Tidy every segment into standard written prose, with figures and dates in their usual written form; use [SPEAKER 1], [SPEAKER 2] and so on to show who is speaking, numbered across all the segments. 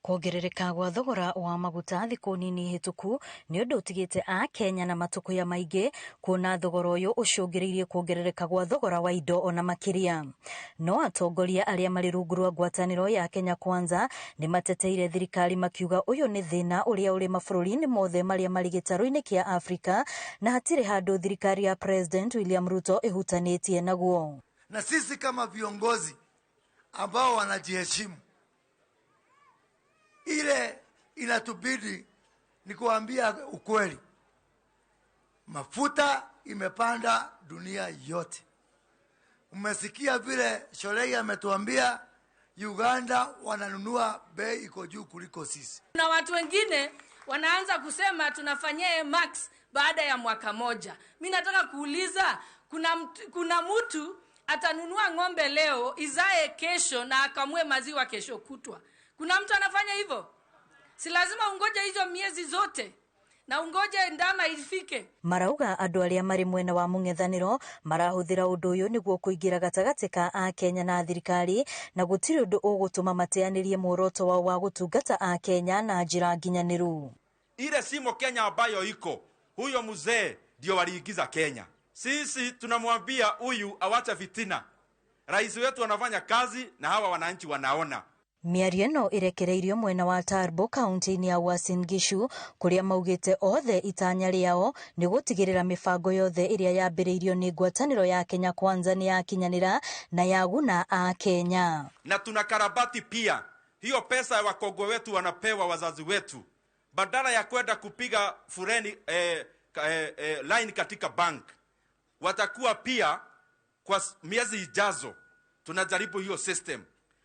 [SPEAKER 1] Kuongerereka gwa thogora wa maguta thikũ nini hĩtũku nĩ ũndũ ũtigĩte Akenya na matũkũya maingĩ kuona thogora ũyũ ũcũngĩrĩirie kuongerereka gwa thogora wa indo ona makĩria. No atongoria arĩa marĩ rungu rwa ngwatanĩro ya Kenya Kwanza nĩ mateteire thirikari makiuga ũyũ nĩ thĩna ũrĩa ũrĩ mabũrũri-inĩ mothe marĩa marĩ gĩtarũ-inĩ kĩa Afrika na hatirĩ handũ thirikari ya President William Ruto ĩhutanĩtie naguo.
[SPEAKER 2] Na sisi kama viongozi ambao wanajiheshimu, ile inatubidi ni kuambia ukweli. Mafuta imepanda dunia yote. Umesikia vile Sholei ametuambia Uganda wananunua bei iko juu kuliko sisi.
[SPEAKER 3] Na watu wengine wanaanza kusema tunafanyia max baada ya mwaka moja. Mimi nataka kuuliza, kuna mtu atanunua ng'ombe leo izae kesho na akamue maziwa kesho kutwa? Kuna mtu anafanya hivyo? Si lazima ungoje hizo miezi zote na ungoje ndama ifike.
[SPEAKER 1] Marauga andũ arĩa marĩ mwena wa mũng'ethanĩro marahũthĩra ũndũ ũyũ nĩguo kũingĩra gatagatĩ ka Akenya na thirikari na gũtirĩ ũndũ ũgũtũma mateanĩrie muoroto wao wa gũtungata Akenya na njĩra nginyanĩru.
[SPEAKER 4] Ile simo Kenya ambayo iko, huyo mzee ndio waliingiza Kenya. Sisi tunamwambia huyu awache fitina. Rais wetu anafanya kazi na hawa wananchi wanaona.
[SPEAKER 1] Mĩario ĩno ĩrekereirio mwena wa Turbo kaunti-inĩ ya Uasin Gishu kũrĩa maugĩte othe itanya rĩao nĩ gũtigĩrĩra mĩbango yothe ĩrĩa yambĩrĩirio nĩ ngwatanĩro ya Kenya Kwanza nĩ yakinyanĩra na yaguna Akenya.
[SPEAKER 4] Na tunakarabati pia hiyo pesa ya wakongwe wetu wanapewa wazazi wetu, badala ya kwenda kupiga fureni line katika bank, watakuwa pia kwa miezi ijazo tunajaribu hiyo system,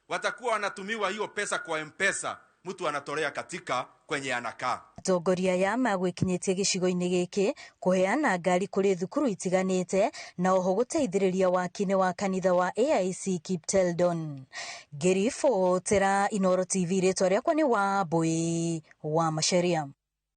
[SPEAKER 4] watakuwa wanatumiwa hiyo pesa kwa M-Pesa, mtu anatolea katika kwenye anakaa.
[SPEAKER 1] Atongoria aya magwĩkinyĩtie gĩcigo-inĩ gĩkĩ kũheana ngari kũrĩ thukuru itiganĩte na oho gũteithĩrĩria waki-inĩ wa kanitha wa AIC Kipteldon. Ngĩribotera Inooro TV, rĩtwa rĩakwa nĩ Wambui wa Macharia.